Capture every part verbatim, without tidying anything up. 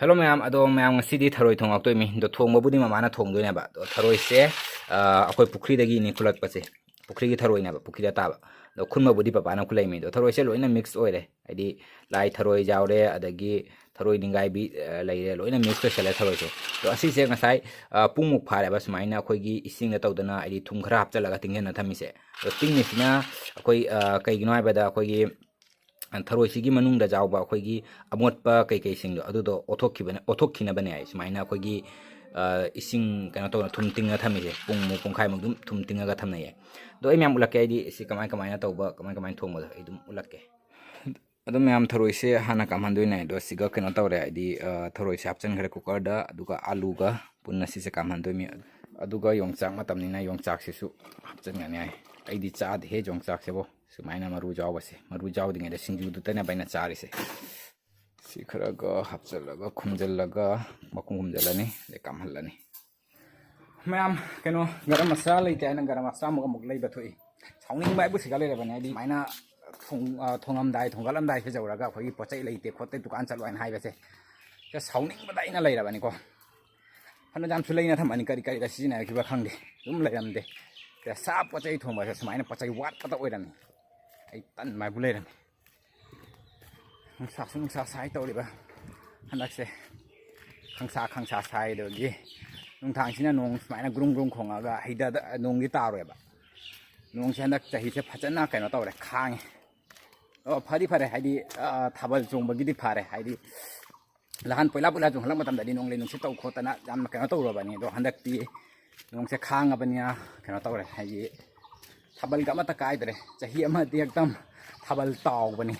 Hello ꯃꯌꯥꯝ, ꯑꯗꯣ ꯃꯌꯥꯝ ꯉꯁꯤꯗꯤ ꯊꯔꯣꯏ ꯊꯣꯡꯉꯛꯇꯣꯏꯅꯤ꯫ ꯑꯗꯣ ꯊꯣꯡꯕꯕꯨꯗꯤ ꯃꯃꯥꯅ ꯊꯣꯡꯗꯣꯏꯅꯦꯕ꯫ ꯑꯗꯣ ꯊꯔꯣꯏꯁꯦ, ꯑ, ꯑꯩꯈꯣꯏ ꯄꯨꯈ꯭ꯔꯤꯗꯒꯤꯅꯤ ꯈꯨꯠꯂꯛꯄꯁꯦ꯫ ꯄꯨꯈ꯭ꯔꯤꯒꯤ ꯊꯔꯣꯏꯅꯦꯕ, ꯄꯨꯈ꯭ꯔꯤꯗ ꯇꯥꯕ꯫ ꯑꯗꯣ ꯈꯨꯟꯕꯕꯨꯗꯤ ꯄꯄꯥꯅ ꯈꯨꯠꯂꯛꯏꯃꯤ꯫ ꯑꯗꯣ ꯊꯔꯣꯏꯁꯦ ꯂꯣꯏꯅ mix ꯑꯣꯏꯔꯦ꯫ ꯍꯥꯏꯗꯤ ꯂꯥꯏ ꯊꯔꯣꯏ ꯌꯥꯎꯔꯦ, ꯑꯗꯒꯤ ꯊꯔꯣꯏ ꯅꯤꯡꯒꯥꯏꯕꯤ, ꯑ, ꯂꯩꯔꯦ, ꯂꯣꯏꯅ mix ꯑꯣꯏꯁꯜꯂꯦ ꯊꯔꯣꯏꯁꯦ꯫ ꯑꯗꯣ ꯑꯁꯤꯁꯦ ꯉꯁꯥꯏ, ꯑ, ꯄꯨꯡꯃꯨꯛ ꯐꯥꯔꯦꯕ ꯁꯨꯃꯥꯏꯅ ꯑꯩꯈꯣꯏꯒꯤ ꯏꯁꯤꯡꯗ ꯇꯧꯗꯅ, ꯍꯥꯏꯗꯤ ꯊꯨꯝ ꯈꯔ ꯍꯥꯞꯆꯤꯜꯂꯒ ꯇꯤꯡꯁꯤꯟꯅ ꯊꯝꯃꯤꯁꯦ꯫ ꯑꯗꯣ ꯇꯤꯡꯉꯤꯁꯤꯅ ꯑꯩꯈꯣꯏ, ꯑ, ꯀꯩꯒꯤꯅꯣ ꯍꯥꯏꯕꯗ ꯑꯩꯈꯣꯏꯒꯤ ꯊꯔꯣꯏꯁꯤꯒꯤ ꯃꯅꯨꯡꯗ ꯌꯥꯎꯕ ꯑꯩꯈꯣꯏꯒꯤ ꯑꯃꯣꯠꯄ ꯀꯩꯀꯩꯁꯤꯡꯗꯣ ꯑꯗꯨꯗꯣ ꯑꯣꯠꯊꯣꯛꯈꯤꯕꯅ-, ꯑꯣꯠꯊꯣꯛꯈꯤꯅꯕꯅꯦ ꯍꯥꯏ ꯁꯨꯃꯥꯏꯅ ꯑꯩꯈꯣꯏꯒꯤ, ꯑ, ꯏꯁꯤꯡ ꯀꯩꯅꯣ ꯇꯧꯅ ꯊꯨꯝ ꯇꯤꯡꯉ ꯊꯝꯃꯤꯁꯦ꯫ ꯄꯨꯡꯃꯨꯛ ꯄꯨꯡꯈꯥꯏꯃꯨꯛ ꯑꯗꯨꯝ ꯊꯨꯝ ꯇꯤꯡꯉꯒ ꯊꯝꯅꯩꯌꯦ꯫ ꯑꯗꯣ ꯑꯩ ꯃꯌꯥꯝ ꯎꯠꯂꯛꯀꯦ, ꯑꯩꯗꯤ ꯁꯤ ꯀꯃꯥꯏ ꯀꯃꯥꯏꯅ ꯇꯧꯕ, ꯀꯃꯥꯏ ꯀꯃꯥꯏꯅ ꯊꯣꯡꯕꯗꯣ ꯑꯩ ꯑꯗꯨꯝ ꯎꯠꯂꯛꯀꯦ꯫ ꯑꯗꯣ ꯃꯌꯥꯝ ꯊꯔꯣꯏꯁꯦ ꯍꯥꯟꯅ ꯀꯥꯝꯍꯟꯗꯣꯏꯅꯦ꯫ ꯑꯗꯣ ꯁꯤꯒ ꯀꯩꯅꯣ ꯇꯧꯔꯦ, ꯍꯥꯏꯗꯤ, ꯑ, ꯊꯔꯣꯏꯁꯦ ꯍꯥꯞꯆꯤꯟꯈ꯭ꯔꯦ cookerꯗ, ꯑꯗꯨꯒ ꯑꯥꯂꯨꯒ ꯄꯨꯟꯅ ꯁꯤꯁꯦ ꯀꯥꯝꯍꯟꯗꯣꯏꯅꯤ꯫ ꯑꯗꯨꯒ ꯌꯣꯡꯆꯥꯛ ꯃꯇꯝꯅꯤꯅ ꯌꯣꯡꯆꯥꯛꯁꯤꯁꯨ ꯍꯥꯞꯆꯤꯟꯒꯅꯤ ꯍꯥꯏ꯫ ꯑꯩꯗꯤ ꯆꯥꯗꯦꯍꯦ ꯌꯣꯡꯆꯥꯛꯁꯤꯕꯨ꯫ ꯁꯨꯃꯥꯏꯅ ꯃꯔꯨ ꯌꯥꯎꯕꯁꯦ, ꯃꯔꯨ ꯌꯥꯎꯗ꯭ꯔꯤꯉꯩꯗ ꯁꯤꯡꯖꯨꯗꯨꯇꯅꯦꯕ ꯑꯩꯅ ꯆꯥꯔꯤꯁꯦ꯫ ꯁꯤ ꯈꯔꯒ ꯍꯥꯞꯆꯤꯜꯂꯒ, ꯈꯨꯝꯖꯤꯜꯂꯒ, ꯃꯈꯨꯝ ꯈꯨꯝꯖꯤꯜꯂꯅꯤ, ꯑꯗꯩ ꯀꯥꯝꯍꯜꯂꯅꯤ꯫ ꯃꯌꯥꯝ, ꯀꯩꯅꯣ, ꯒꯔꯝ ꯃꯁꯥꯂꯥ ꯂꯩꯇꯦ ꯍꯥꯏꯅ ꯒꯔꯝ ꯃꯁꯥꯂꯥ ꯑꯃꯨꯛ, ꯑꯃꯨꯛ ꯂꯩꯕ ꯊꯣꯛꯏ꯫ ꯁꯥꯎꯅꯤꯡꯕ ꯍꯥꯏꯕꯨ ꯁꯤꯒ ꯂꯩꯔꯕꯅꯤ꯫ ꯍꯥꯏꯗꯤ ꯁꯨꯃꯥꯏꯅ ꯊꯣꯡ-, ꯑ, ꯊꯣꯡꯉꯝꯗꯥꯏ, ꯊꯣꯡꯒꯠꯂꯝꯗꯥꯏ ꯁꯤꯗ ꯌꯧꯔꯒ ꯑꯩꯈꯣꯏꯒꯤ ꯄꯣꯠ ꯆꯩ ꯂꯩꯇꯦ ꯈꯣꯠꯇꯦ, ꯗꯨꯀꯥꯟ ꯆꯠꯂꯣ ꯍꯥꯏꯅ ꯍꯥꯏꯕꯁꯦ, ꯁꯤꯗ ꯁꯥꯎꯅꯤꯡꯕꯗ ꯑꯩꯅ ꯂꯩꯔꯕꯅꯤꯀꯣ꯫ ꯐꯅ ꯌꯥꯝꯁꯨ ꯂꯩꯅ ꯊꯝꯃꯅꯤ, ꯀꯔꯤ ꯀꯔꯤꯗ ꯁꯤꯖꯤꯟꯅꯈꯤꯕ ꯈꯪꯗꯦ, ꯑꯗꯨꯝ ꯂꯩꯔꯝꯗꯦ꯫ ꯁꯤꯗ ꯁꯥ ꯄꯣꯠ ꯆꯩ ꯊꯣꯡꯕꯁꯦ ꯁꯨꯃꯥꯏꯅ ꯄꯣꯠ ꯆꯩ ꯋꯥꯠꯄꯇ ꯑꯣꯏꯔꯝꯃꯤ꯫ ꯑꯩ ꯇꯟꯕ ꯍꯥꯏꯕꯨ ꯂꯩꯔꯝꯃꯤ꯫ ꯅꯨꯡꯁꯥꯁꯨ ꯅꯨꯡꯁꯥ ꯁꯥꯏ ꯇꯧꯔꯤꯕ ꯍꯟꯗꯛꯁꯦ꯫ ꯈꯪꯁꯥ ꯈꯪꯁꯥ ꯁꯥꯏ꯫ ꯑꯗꯨꯗꯒꯤ ꯅꯨꯡꯗꯥꯡꯁꯤꯅ ꯅꯣꯡ ꯁꯨꯃꯥꯏꯅ ꯒ꯭ꯔꯨꯡ ꯒ꯭ꯔꯨꯡ ꯈꯣꯡꯉꯒ ꯍꯩꯗꯗ-, ꯅꯣꯡꯗꯤ ꯇꯥꯔꯣꯏꯕ꯫ ꯅꯣꯡꯁꯦ ꯍꯟꯗꯛ ꯆꯍꯤꯁꯦ ꯐꯖꯅ ꯀꯩꯅꯣ ꯇꯧꯔꯦ, ꯈꯥꯡꯉꯦ꯫ ꯑꯣ, ꯐꯗꯤ ꯐꯔꯦ, ꯍꯥꯏꯗꯤ, ꯑ, ꯊꯥꯕꯜ ꯆꯣꯡꯕꯒꯤꯗꯤ ꯐꯔꯦ, ꯍꯥꯏꯗꯤ ꯂꯍꯥꯟ ꯄꯣꯏꯂꯥ ꯄꯣꯏꯂꯥ ꯆꯣꯡꯍꯜꯂꯛꯄ ꯃꯇꯝꯗꯗꯤ ꯅꯣꯡꯂꯩ ꯅꯨꯡꯁꯤꯠ ꯇꯧ ꯈꯣꯠꯇꯅ ꯌꯥꯝꯅ ꯀꯩꯅꯣ ꯇꯧꯔꯕꯅꯤ꯫ ꯑꯗꯣ ꯍꯟꯗꯛꯇꯤ ꯅꯣꯡꯁꯦ ꯈꯥꯡꯉꯕꯅꯤꯅ ꯀꯩꯅꯣ ꯇꯧꯔꯦ, ꯍꯥꯏꯗꯤ ꯊꯥꯕꯜꯒ ꯑꯃꯠꯇ ꯀꯥꯏꯗ꯭ꯔꯦ꯫ ꯆꯍꯤ ꯑꯃꯗꯤ ꯍꯦꯛꯇ ꯊꯥꯕꯜ ꯇꯥꯎꯕꯅꯤ꯫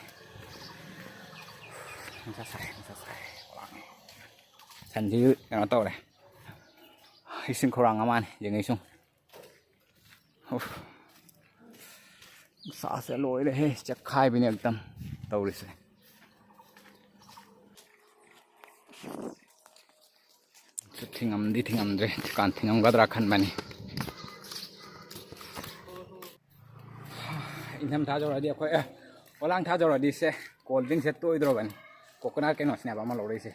ꯅꯨꯡꯁꯥ ꯁꯥꯏ, ꯅꯨꯡꯁꯥ ꯁꯥꯏ, ꯈꯧꯔꯥꯡꯉꯦ꯫ ꯁꯟꯁꯤꯁꯨ ꯀꯩꯅꯣ ꯇꯧꯔꯦ, ꯏꯁꯤꯡ ꯈꯧꯔꯥꯡ ꯑꯃꯅꯤ ꯌꯦꯡꯉꯩꯁꯨ꯫ ꯎꯐ꯫ ꯅꯨꯡꯁꯥꯁꯦ ꯂꯣꯏꯔꯦꯍꯦ, ꯆꯦꯛꯈꯥꯏꯕꯤꯅꯦ ꯑꯝꯇꯪ ꯇꯧꯔꯤꯁꯦ꯫ ꯁꯨ ꯊꯤꯡꯉꯝꯗꯤ ꯊꯤꯡꯉꯝꯗ꯭ꯔꯦ, ꯗꯨꯀꯥꯟ ꯊꯤꯡꯉꯝꯒꯗ꯭ꯔꯥ ꯈꯟꯕꯅꯤ꯫ ꯏꯪꯊꯝꯊꯥ ꯌꯧꯔꯛꯑꯗꯤ ꯑꯩꯈꯣꯏ, ꯑꯦ, ꯄꯣꯂꯥꯡ ꯊꯥ ꯌꯧꯔꯛꯑꯗꯤ ꯁꯦ, cold drinkꯁꯦ ꯇꯣꯏꯗ꯭ꯔꯣꯕꯅꯤ꯫ Coconut ꯀꯩꯅꯣꯁꯤꯅꯦꯕ ꯑꯃ ꯂꯧꯔꯛꯏꯁꯦ꯫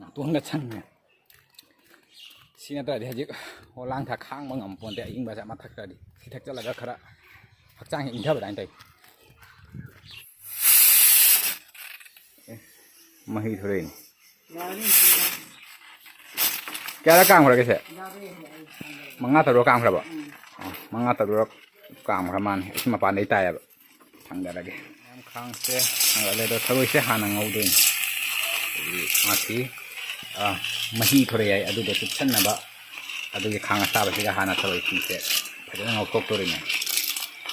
ꯅꯥꯇꯣꯟꯒ ꯆꯪꯉꯦ꯫ ꯁꯤ ꯅꯠꯇ꯭ꯔꯗꯤ ꯍꯧꯖꯤꯛ ꯑꯣꯂꯥꯡ ꯊꯥ ꯈꯥꯡꯕ ꯉꯝꯄꯣꯟꯇꯦ, ꯑꯏꯪꯕꯁꯦ ꯃꯊꯛꯇꯗꯤ꯫ ꯁꯤ ꯊꯛꯆꯜꯂꯒ ꯈꯔ ꯍꯛꯆꯥꯡꯁꯦ ꯏꯪꯊꯕ ꯑꯗꯨꯃꯥꯏꯅ ꯇꯧꯏ꯫ ꯑꯦ, ꯃꯍꯤ ꯊꯣꯔꯛꯏꯅꯦ꯫ ꯀꯌꯥꯔꯛ ꯀꯥꯝꯈ꯭ꯔꯒꯦ ꯁꯦ? ꯃꯉꯥ ꯇꯔꯨꯛ ꯀꯥꯝꯈ꯭ꯔꯕ? ꯑꯣ, ꯃꯉꯥ ꯇꯔꯨꯛ ꯀꯥꯝꯈ꯭ꯔ ꯃꯥꯜꯂꯦ꯫ ꯑꯩꯁꯨ ꯃꯄꯥꯟꯗꯩ ꯇꯥꯏꯌꯦꯕ꯫ ꯊꯥꯡꯗꯔꯒꯦ꯫ ꯃꯌꯥꯝ ꯈꯥꯡꯁꯦ ꯊꯥꯡꯒꯠꯂꯦ, ꯑꯗꯣ ꯊꯔꯣꯏꯁꯦ ꯍꯥꯟꯅ ꯉꯧꯗꯣꯏꯅꯤ꯫ ꯑꯗꯒꯤ ꯃꯥꯁꯤ, ꯑ, ꯃꯍꯤ ꯊꯣꯔꯛꯑꯦ ꯍꯥꯏ, ꯑꯗꯨꯗꯣ ꯆꯨꯞꯁꯟꯅꯕ ꯑꯗꯨꯒꯤ ꯈꯥꯡ ꯑꯁꯥꯕꯁꯤꯗ ꯍꯥꯟꯅ ꯊꯔꯣꯏ ꯐꯤꯁꯦ ꯐꯖꯅ ꯉꯧꯊꯣꯛꯇꯣꯔꯤꯅꯦ꯫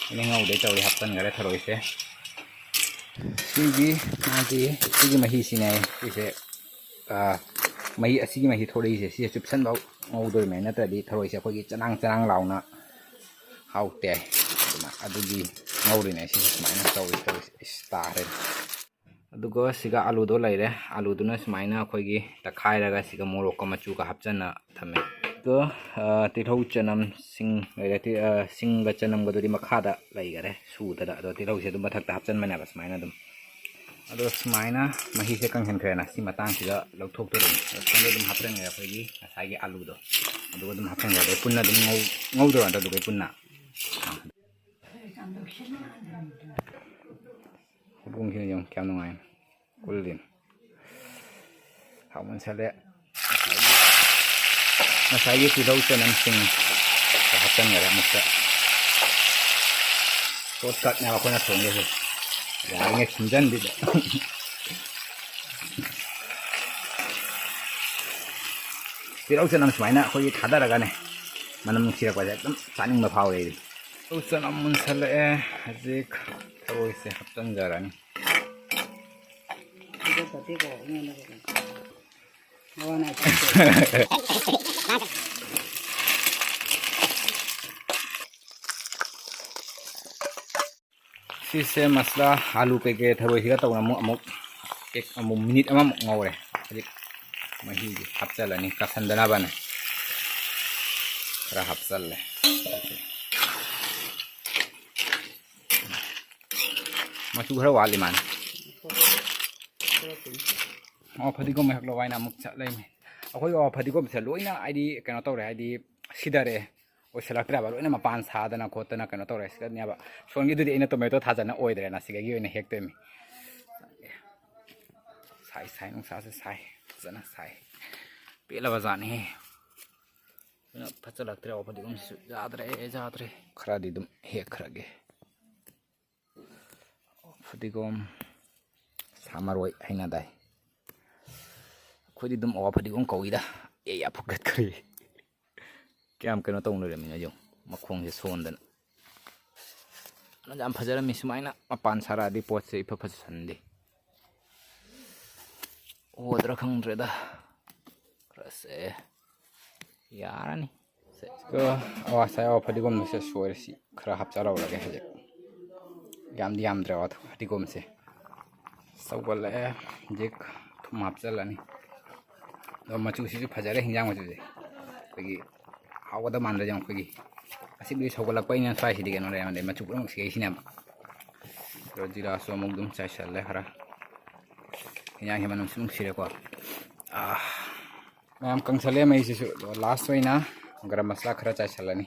ꯑꯩꯅ ꯉꯧꯗꯣꯏ ꯇꯧꯔꯤ, ꯍꯥꯞꯆꯟꯈꯔꯦ ꯊꯔꯣꯏꯁꯦ꯫ ꯁꯤꯒꯤ ꯃꯥꯒꯤ ꯁꯤꯒꯤ ꯃꯍꯤꯁꯤꯅꯦ ꯁꯤꯁꯦ, ꯑ, ꯃꯍꯤ, ꯑꯁꯤꯒꯤ ꯃꯍꯤ ꯊꯣꯛꯂꯛꯏꯁꯦ, ꯁꯤꯁꯦ ꯆꯨꯞꯁꯟꯕ ꯉꯧꯗꯣꯔꯤꯕꯅꯦ, ꯅꯠꯇ꯭ꯔꯗꯤ ꯊꯔꯣꯏꯁꯦ ꯑꯩꯈꯣꯏꯒꯤ ꯆꯅꯥꯡ ꯆꯅꯥꯡ ꯂꯥꯎꯅ ꯍꯥꯎꯇꯦ꯫ ꯑꯗꯨꯅ ꯑꯗꯨꯒꯤ ꯉꯧꯔꯤꯅꯦ ꯁꯤꯁꯦ ꯁꯨꯃꯥꯏꯅ ꯇꯧꯔꯤ ꯇꯧꯔꯤꯁꯦ꯫ ꯏꯁ, ꯇꯥꯈ꯭ꯔꯦ꯫ ꯑꯗꯨꯒ ꯁꯤꯒ ꯑꯂꯨꯗꯣ ꯂꯩꯔꯦ꯫ ꯑꯂꯨꯗꯨꯅ ꯁꯨꯃꯥꯏꯅ ꯑꯩꯈꯣꯏꯒꯤ ꯇꯛꯈꯥꯏꯔꯒ ꯁꯤꯒ ꯃꯣꯔꯣꯛꯀ ꯃꯆꯨꯒ ꯍꯥꯞꯆꯟꯅ ꯊꯝꯃꯦ꯫ ꯑꯗꯣ, ꯑ, ꯇꯤꯜꯍꯧ, ꯆꯅꯝ, ꯁꯤꯡ ꯂꯩꯔꯦ꯫ ꯇꯤ-, ꯑ, ꯁꯤꯡꯒ ꯆꯅꯝꯒꯗꯨꯗꯤ ꯃꯈꯥꯗ ꯂꯩꯈꯔꯦ ꯁꯨꯗꯅ꯫ ꯑꯗꯣ ꯇꯤꯜꯍꯧꯁꯦ ꯑꯗꯨꯝ ꯃꯊꯛꯇ ꯍꯥꯞꯆꯟꯕꯅꯦꯕ ꯁꯨꯃꯥꯏꯅ ꯑꯗꯨꯝ꯫ ꯑꯗꯣ ꯁꯨꯃꯥꯏꯅ ꯃꯍꯤꯁꯦ ꯀꯪꯁꯤꯟꯈ꯭ꯔꯦꯅ ꯁꯤ ꯃꯇꯥꯡꯁꯤꯗ ꯂꯧꯊꯣꯛꯇꯣꯔꯤꯅꯤ꯫ ꯑꯗꯣ ꯁꯣꯝꯗ ꯑꯗꯨꯝ ꯍꯥꯞꯆꯟꯈ꯭ꯔꯦ ꯑꯩꯈꯣꯏꯒꯤ ꯉꯁꯥꯏꯒꯤ ꯑꯂꯨꯗꯣ꯫ ꯑꯗꯨꯒ ꯑꯗꯨꯝ ꯍꯥꯞꯆꯟꯈ꯭ꯔꯦ꯫ ꯑꯗꯩ ꯄꯨꯟꯅ ꯑꯗꯨꯝ ꯉꯧ-, ꯉꯧꯗꯣꯏꯔꯣ ꯅꯠꯇ꯭ꯔ ꯑꯗꯨꯒꯩ ꯄꯨꯟꯅ? ꯍꯧꯗꯣꯡꯁꯤꯅ ꯌꯦꯡꯉꯨ ꯀꯌꯥꯝ ꯅꯨꯡꯉꯥꯏꯅ ꯀꯨꯜꯂꯤꯅꯣ꯫ ꯍꯥꯎꯃꯟꯁꯜꯂꯦ꯫ ꯉꯁꯥꯏꯒꯤ, ꯉꯁꯥꯏꯒꯤ ꯇꯤꯜꯍꯧ ꯆꯅꯝꯁꯤꯡ ꯍꯥꯞꯆꯟꯈꯔꯦ ꯑꯃꯨꯛꯇ꯫ Shortcutꯅꯦꯕ ꯑꯩꯈꯣꯏꯅ ꯊꯣꯡꯗꯣꯏꯁꯦ꯫ ꯌꯥꯔꯤꯉꯩ ꯁꯤꯟꯖꯟꯕꯤꯗ꯫ ꯇꯤꯜꯍꯧ ꯆꯅꯝ ꯁꯨꯃꯥꯏꯅ ꯑꯩꯈꯣꯏꯒꯤ ꯊꯥꯗꯔꯒꯅꯦ, ꯃꯅꯝ ꯅꯨꯡꯁꯤꯔꯛꯄꯁꯦ ꯑꯗꯨꯝ ꯆꯥꯅꯤꯡꯕ ꯐꯥꯎꯔꯦ ꯑꯩꯗꯤ꯫ ꯇꯤꯜꯍꯧ ꯆꯅꯝ ꯃꯨꯟꯁꯜꯂꯛꯑꯦ꯫ ꯍꯧꯖꯤꯛ ꯊꯔꯣꯏꯁꯦ ꯍꯥꯞꯆꯤꯟꯖꯔꯅꯤ꯫ ꯁꯤꯁꯦ ꯃꯁꯂꯥ, ꯑꯂꯨ ꯀꯩꯀꯩ ꯊꯔꯣꯏꯁꯤꯒ ꯇꯧꯅ ꯑꯃꯨꯛ, ꯑꯃꯨꯛ ꯑꯃꯨꯛ ꯃꯤꯅꯤꯠ ꯑꯃꯃꯨꯛ ꯉꯧꯔꯦ꯫ ꯍꯧꯖꯤꯛ ꯃꯍꯤꯁꯦ ꯍꯥꯞꯆꯜꯂꯅꯤ, ꯀꯥꯁꯟꯗꯅꯕꯅ ꯈꯔ ꯍꯥꯞꯆꯜꯂꯦ꯫ ꯃꯆꯨ ꯈꯔ ꯋꯥꯠꯂꯤ ꯃꯥꯅꯤ꯫ ꯑꯣ, ꯐꯗꯤꯒꯣꯝ ꯍꯦꯛꯂꯣ ꯍꯥꯏꯅ ꯑꯃꯨꯛ ꯆꯠꯂꯛꯏꯅꯦ꯫ ꯑꯩꯈꯣꯏꯒꯤ, ꯑꯣ, ꯐꯗꯤꯒꯣꯝꯁꯦ ꯂꯣꯏꯅ ꯍꯥꯏꯗꯤ ꯀꯩꯅꯣ ꯇꯧꯔꯦ, ꯍꯥꯏꯗꯤ ꯁꯤꯊꯔꯛꯑꯦ, ꯑꯣꯏꯁꯜꯂꯛꯇ꯭ꯔꯦꯕ, ꯂꯣꯏꯅ ꯃꯄꯥꯟ ꯁꯥꯗꯅ ꯈꯣꯠꯇꯅ ꯀꯩꯅꯣ ꯇꯧꯔꯦ꯫ ꯁꯣꯝꯒꯤꯗꯨꯗꯤ ꯑꯩꯅ ꯇꯣꯃꯦꯇꯣ ꯊꯥꯖꯅ ꯑꯣꯏꯗ꯭ꯔꯦꯅ, ꯁꯤꯗꯒꯤ ꯑꯣꯏꯅ ꯍꯦꯛꯇꯣꯏꯅꯤ꯫ ꯁꯥꯏ, ꯁꯥꯏ, ꯅꯨꯡꯁꯥꯁꯦ ꯁꯥꯏ, ꯐꯖꯅ ꯁꯥꯏ, ꯄꯦꯜꯂꯕ ꯖꯥꯠꯅꯤꯍꯦ꯫ ꯑꯗꯨꯅ ꯐꯠꯆꯜꯂꯛꯇ꯭ꯔꯦ, ꯑꯣ, ꯐꯗꯤꯒꯣꯝꯁꯤꯁꯨ ꯌꯥꯗ꯭ꯔꯦ, ꯌꯥꯗ꯭ꯔꯦ꯫ ꯈꯔꯗꯤ ꯑꯗꯨꯝ ꯍꯦꯛꯈ꯭ꯔꯒꯦ꯫ ꯐꯗꯤꯒꯣꯝ, ꯁꯥ ꯃꯔꯣꯏ ꯍꯩꯅꯗꯥꯏ? ꯑꯩꯈꯣꯏꯗꯤ ꯑꯗꯨꯝ ꯑꯋꯥ ꯐꯗꯤꯒꯣꯝ ꯀꯧꯏꯗ꯫ ꯑꯦ, ꯌꯥ ꯐꯨꯒꯠꯈ꯭ꯔꯦ꯫ ꯀꯌꯥꯝ ꯀꯩꯅꯣ ꯇꯧꯅꯔꯝꯃꯤꯅꯣ ꯌꯦꯡꯉꯨ, ꯃꯈꯣꯡꯁꯦ ꯁꯣꯟꯗꯅ꯫ ꯑꯗꯨ ꯌꯥꯝ ꯐꯖꯔꯝꯃꯤ, ꯁꯨꯃꯥꯏꯅ ꯃꯄꯥꯟ ꯁꯥꯔꯛꯑꯗꯤ ꯄꯣꯠꯁꯦ ꯏꯐ ꯐꯖꯁꯟꯗꯦ꯫ ꯑꯣꯗ꯭ꯔꯥ ꯈꯪꯗ꯭ꯔꯦꯗ꯫ ꯈꯔꯁꯦ ꯌꯥꯔꯅꯤ꯫ ꯁꯦ, ꯑꯣ, ꯉꯁꯥꯏ ꯑꯋꯥ ꯐꯗꯤꯒꯣꯝꯁꯦ ꯁꯣꯏꯔꯦ, ꯁꯤ ꯈꯔ ꯍꯥꯞꯆꯜꯍꯧꯔꯒꯦ ꯍꯧꯖꯤꯛ꯫ ꯌꯥꯝꯗꯤ ꯌꯥꯝꯗ꯭ꯔꯦ ꯑꯋꯥ ꯐꯗꯤꯒꯣꯝꯁꯦ꯫ ꯆꯥꯎꯒꯠꯂꯛꯑꯦ꯫ ꯍꯧꯖꯤꯛ ꯊꯨꯝ ꯍꯥꯞꯆꯜꯂꯅꯤ꯫ ꯑꯗꯣ ꯃꯆꯨꯁꯤꯁꯨ ꯐꯖꯔꯦ, ꯍꯤꯟꯖꯥꯡ ꯃꯆꯨꯁꯦ꯫ ꯑꯩꯈꯣꯏꯒꯤ ꯍꯥꯎꯒꯗꯕ ꯃꯥꯟꯗ꯭ꯔ ꯌꯦꯡꯉꯣ, ꯑꯩꯈꯣꯏꯒꯤ ꯑꯁꯤꯕꯨꯗꯤ ꯁꯧꯒꯠꯂꯛꯄꯅꯤꯅ ꯁ꯭ꯋꯥꯏꯁꯤꯗꯤ ꯀꯩꯅꯣ ꯂꯩꯔꯝꯗꯦ, ꯃꯆꯨ ꯄꯨꯝꯅꯃꯛ ꯁꯤꯒꯩꯁꯤꯅꯦꯕ꯫ ꯑꯗꯣ ꯖꯤꯔꯥꯁꯨ ꯑꯃꯨꯛ ꯑꯗꯨꯝ ꯆꯥꯏꯁꯜꯂꯦ ꯈꯔ꯫ ꯍꯤꯟꯖꯥꯡꯁꯦ ꯃꯅꯝꯁꯨ ꯅꯨꯡꯁꯤꯔꯦꯀꯣ꯫ ꯑꯥ꯫ ꯃꯌꯥꯝ ꯀꯪꯁꯜꯂꯦ ꯃꯩꯁꯤꯁꯨ꯫ ꯑꯗꯣ ꯂꯥꯁ ꯑꯣꯏꯅ ꯒꯔꯝ ꯃꯁꯂꯥ ꯈꯔ ꯆꯥꯏꯁꯜꯂꯅꯤ꯫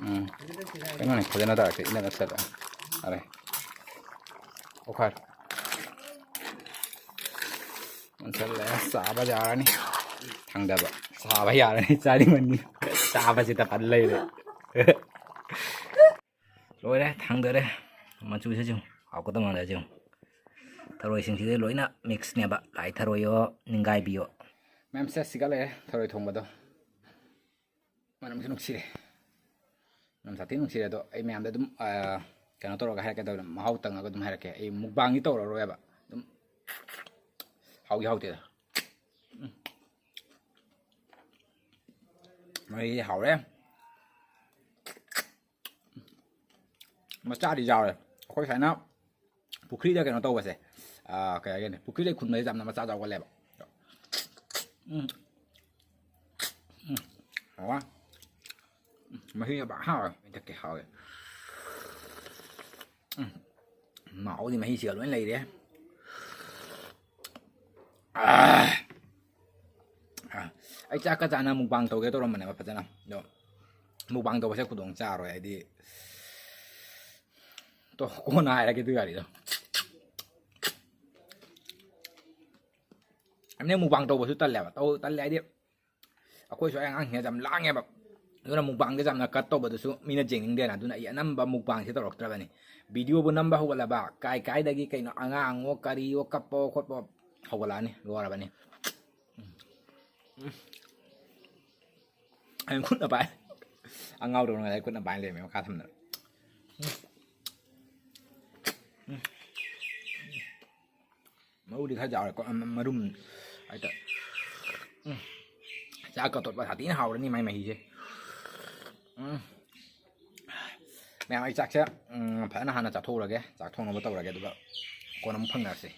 ꯎꯝ꯫ ꯀꯩꯅꯣꯅꯦ, ꯐꯖꯅ ꯇꯥꯔꯛꯇꯦ, ꯏꯅꯛ ꯅꯛꯁꯜꯂꯛꯑꯦ꯫ ꯑꯔꯦ꯫ ꯑꯣꯈꯥꯏ꯫ ꯑꯣꯟꯁꯜꯂꯦ, ꯆꯥꯕ ꯌꯥꯔꯅꯤ꯫ ꯊꯥꯡꯗꯕ꯫ ꯆꯥꯕ ꯌꯥꯔꯅꯤ, ꯆꯥꯅꯤꯡꯃꯟꯒꯤ꯫ ꯆꯥꯕꯁꯤꯗ ꯐꯟ ꯂꯩꯔꯦ꯫ ꯂꯣꯏꯔꯦ, ꯊꯥꯡꯗꯔꯦ꯫ ꯃꯆꯨꯁꯦ ꯌꯦꯡꯉꯨ, ꯍꯥꯎꯒꯗꯕ ꯃꯥꯜꯂꯦ ꯌꯦꯡꯉꯨ꯫ ꯊꯔꯣꯏꯁꯤꯡꯁꯤꯗꯤ ꯂꯣꯏꯅ ꯃꯤꯛꯁꯅꯦꯕ, ꯂꯥꯏ ꯊꯔꯣꯏꯌꯣ, ꯅꯤꯡꯒꯥꯏꯕꯤꯌꯣ꯫ ꯃꯌꯥꯝꯁꯦ ꯁꯤꯒꯠꯂꯛꯑꯦ ꯊꯔꯣꯏ ꯊꯣꯡꯕꯗꯣ꯫ ꯃꯅꯝꯁꯨ ꯅꯨꯡꯁꯤꯔꯦ꯫ ꯃꯅꯝ ꯁꯥꯊꯤ ꯅꯨꯡꯁꯤꯔꯦ꯫ ꯑꯗꯣ ꯑꯩ ꯃꯌꯥꯝꯗ ꯑꯗꯨꯝ, ꯑ, ꯀꯩꯅꯣ ꯇꯧꯔꯒ ꯍꯥꯏꯔꯛꯀꯦ ꯇꯧꯕꯅꯦ, ꯃꯍꯥꯎ ꯇꯪꯉꯒ ꯑꯗꯨꯝ ꯍꯥꯏꯔꯛꯀꯦ꯫ ꯑꯩ ꯃꯨꯛꯕꯥꯡꯗꯤ ꯇꯧꯔꯔꯣꯏꯕ꯫ ꯑꯗꯨꯝ ꯍꯥꯎꯗꯤ ꯍꯥꯎꯇꯦꯗ꯫ ꯎꯝ꯫ ꯃꯍꯤꯗꯤ ꯍꯥꯎꯔꯦ꯫ ꯃꯆꯥꯗꯤ ꯌꯥꯎꯔꯦ꯫ ꯑꯩꯈꯣꯏ ꯁꯨꯃꯥꯏꯅ ꯄꯨꯈ꯭ꯔꯤꯗ ꯀꯩꯅꯣ ꯇꯧꯕꯁꯦ, ꯑꯥ, ꯀꯩ ꯍꯥꯏꯒꯅꯤ, ꯄꯨꯈ꯭ꯔꯤꯗ ꯈꯨꯟꯕꯁꯦ ꯌꯥꯝꯅ ꯃꯆꯥ ꯆꯥꯎꯒꯜꯂꯦꯕ꯫ ꯎꯝ꯫ ꯎꯝ꯫ ꯍꯥꯎꯋꯦ꯫ ꯎꯝ, ꯃꯍꯤꯅ ꯄꯥꯛ ꯍꯥꯎꯋꯦ꯫ ꯊꯛꯀꯦ, ꯍꯥꯎꯋꯦ꯫ ꯎꯝ꯫ ꯃꯍꯥꯎꯗꯤ ꯃꯍꯤꯁꯤꯒ ꯂꯣꯏ ꯂꯩꯔꯦ꯫ ꯑꯥ! ꯑꯥ! ꯑꯩ ꯆꯥꯛꯀ ꯆꯥꯅ ꯃꯨꯛꯕꯥꯡ ꯇꯧꯒꯦ ꯇꯧꯔꯝꯕꯅꯦꯕ ꯐꯖꯅ꯫ ꯑꯗꯣ ꯃꯨꯛꯕꯥꯡ ꯇꯧꯕꯁꯦ ꯈꯨꯗꯣꯡ ꯆꯥꯔꯣꯏ, ꯍꯥꯏꯗꯤ꯫ ꯇꯣ, ꯀꯣꯟꯅ ꯍꯥꯏꯔꯒꯦ ꯑꯗꯨꯒꯤ ꯋꯥꯔꯤꯗꯣ꯫ ꯑꯩꯅ ꯃꯨꯛꯕꯥꯡ ꯇꯧꯕꯁꯨ ꯇꯜꯂꯦꯕ꯫ ꯇꯧ-, ꯇꯜꯂꯦ ꯍꯥꯏꯗꯤ ꯑꯩꯈꯣꯏ ꯁ꯭ꯋꯥꯏ ꯑꯉꯥꯡꯁꯤꯡꯁꯦ ꯌꯥꯝ ꯂꯥꯡꯉꯦꯕ꯫ ꯑꯗꯨꯅ ꯃꯨꯛꯕꯥꯡꯁꯦ ꯌꯥꯝꯅ cut ꯇꯧꯕꯗꯨꯁꯨ ꯃꯤꯅ ꯌꯦꯡꯅꯤꯡꯗꯦꯅ꯫ ꯑꯗꯨꯅ ꯑꯩ ꯑꯅꯝꯕ ꯃꯨꯛꯕꯥꯡꯁꯦ ꯇꯧꯔꯛꯇ꯭ꯔꯕꯅꯤ꯫ ꯚꯤꯗꯤꯑꯣꯕꯨ ꯅꯝꯕ ꯍꯧꯒꯠꯂꯕ, ꯀꯥꯏ ꯀꯥꯏꯗꯒꯤ ꯀꯩꯅꯣ ꯑꯉꯥꯡꯉꯣ ꯀꯔꯤꯌꯣ ꯀꯞꯄ ꯈꯣꯠꯄ ꯍꯧꯒꯠꯂꯛꯑꯅꯤ, ꯂꯣꯏꯔꯕꯅꯤ꯫ ꯑꯩ ꯈꯨꯠꯅ ꯄꯥꯏ꯫ ꯑꯉꯥꯎꯗꯧꯅ ꯉꯁꯥꯏ ꯈꯨꯠꯅ ꯄꯥꯏ ꯂꯩꯔꯝꯃꯦ ꯃꯈꯥ ꯊꯝꯗꯅ꯫ ꯃꯔꯨꯗꯤ ꯈꯔ ꯆꯥꯎꯔꯦꯀꯣ, ꯑꯝ, ꯃꯔꯨꯝ ꯍꯥꯏꯇꯥꯔꯦ꯫ ꯎꯝ꯫ ꯆꯥꯛꯀ ꯇꯣꯠꯄ ꯁꯥꯊꯤꯅ ꯍꯥꯎꯔꯅꯤ ꯃꯥꯏ ꯃꯍꯤꯁꯦ꯫ ꯎꯝ꯫ ꯃꯌꯥꯝ, ꯑꯩ ꯆꯥꯛꯁꯦ, ꯎꯝ, ꯐꯖꯅ ꯍꯥꯟꯅ ꯆꯥꯊꯣꯛꯎꯔꯒꯦ꯫ ꯆꯥꯛ ꯊꯣꯡꯅꯕ ꯇꯧꯔꯒꯦ, ꯑꯗꯨꯒ ꯀꯣꯟꯅ ꯑꯃꯨꯛ ꯐꯪꯅꯔꯁꯤ꯫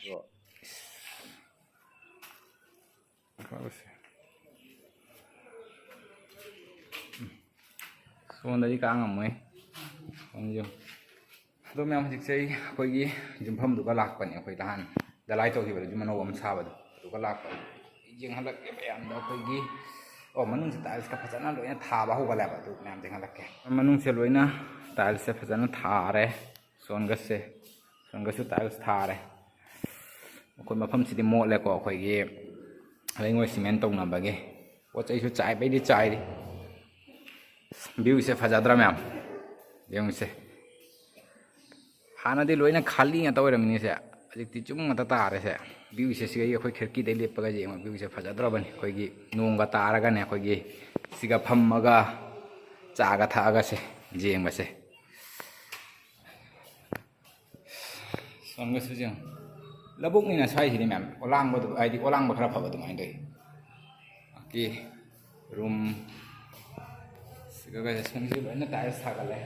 ꯐꯔꯁꯦ꯫ ꯎꯝ꯫ ꯁꯣꯝꯗꯗꯤ ꯀꯥ ꯉꯝꯃꯣꯏ꯫ ꯁꯣꯝꯁꯨ꯫ ꯑꯗꯣ ꯃꯌꯥꯝ, ꯍꯧꯖꯤꯛꯁꯦ ꯑꯩ ꯑꯩꯈꯣꯏꯒꯤ ꯌꯨꯝꯐꯝꯗꯨꯒ ꯂꯥꯛꯄꯅꯦ꯫ ꯑꯩꯈꯣꯏ ꯅꯍꯥꯟ ꯗꯂꯥꯏ ꯇꯧꯈꯤꯕꯗꯣ, ꯌꯨꯝ ꯑꯅꯧꯕ ꯑꯃ ꯁꯥꯕꯗꯣ, ꯑꯗꯨꯒ ꯂꯥꯛꯄꯅꯦ꯫ ꯌꯦꯡꯍꯜꯂꯛꯀꯦ ꯃꯌꯥꯝꯗ ꯑꯩꯈꯣꯏꯒꯤ, ꯑꯣ, ꯃꯅꯨꯡꯁꯦ tiles ꯀ ꯐꯖꯅ ꯂꯣꯏꯅ ꯊꯥꯕ ꯍꯧꯒꯠꯂꯦꯕ꯫ ꯑꯗꯨ ꯃꯌꯥꯝ ꯌꯦꯡꯍꯜꯂꯛꯀꯦ꯫ ꯃꯅꯨꯡꯁꯦ ꯂꯣꯏꯅ tiles ꯁꯦ ꯐꯖꯅ ꯊꯥꯔꯦ꯫ ꯁꯣꯟꯒꯁꯦ, ꯁꯣꯟꯒꯁꯨ tiles ꯊꯥꯔꯦ꯫ ꯑꯩꯈꯣꯏ ꯃꯐꯝꯁꯤꯗꯤ ꯃꯣꯠꯂꯦꯀꯣ, ꯑꯩꯈꯣꯏꯒꯤ ꯂꯩꯉꯣꯏ cement ꯇꯧꯅꯕꯒꯤ꯫ ꯄꯣꯠ ꯆꯩꯁꯨ ꯆꯥꯏꯕꯩꯗꯤ ꯆꯥꯏꯔꯤ꯫ View ꯁꯦ ꯐꯖꯗ꯭ꯔꯥ ꯃꯌꯥꯝ? ꯌꯦꯡꯉꯨꯁꯦ꯫ ꯍꯥꯟꯅꯗꯤ ꯂꯣꯏꯅ ꯈꯥꯂꯤ ꯉꯥꯛꯇ ꯑꯣꯏꯔꯝꯃꯤꯅꯦ ꯁꯦ꯫ ꯍꯧꯖꯤꯛꯇꯤ ꯆꯨꯝ ꯉꯥꯛꯇ ꯇꯥꯔꯦ ꯁꯦ꯫ View ꯁꯦ ꯁꯤꯒ ꯑꯩꯈꯣꯏ ꯈꯤꯔꯀꯤꯗꯩ ꯂꯦꯞꯄꯒ ꯌꯦꯡꯕ view ꯁꯦ ꯐꯖꯗ꯭ꯔꯕꯅꯤ꯫ ꯑꯩꯈꯣꯏꯒꯤ ꯅꯣꯡꯒ ꯇꯥꯔꯒꯅꯦ, ꯑꯩꯈꯣꯏꯒꯤ ꯁꯤꯒ ꯐꯝꯃꯒ ꯆꯥꯒ ꯊꯛꯑꯒ ꯁꯦ ꯌꯦꯡꯕꯁꯦ꯫ ꯁꯣꯝꯒꯁꯨ ꯌꯦꯡꯉꯨ꯫ ꯂꯧꯕꯨꯛꯅꯤꯅ ꯁ꯭ꯋꯥꯏꯁꯤꯗꯤ ꯃꯌꯥꯝ ꯑꯣꯂꯥꯡꯕꯗꯨ, ꯍꯥꯏꯗꯤ ꯑꯣꯂꯥꯡꯕ ꯈꯔ ꯐꯕ ꯑꯗꯨꯃꯥꯏꯅ ꯇꯧꯋꯤ꯫ ꯑꯣꯀꯦ꯫ Room ꯁꯤꯒ ꯁꯣꯝꯁꯤ ꯂꯣꯏꯅ tiles ꯊꯥꯒꯠꯂꯦ꯫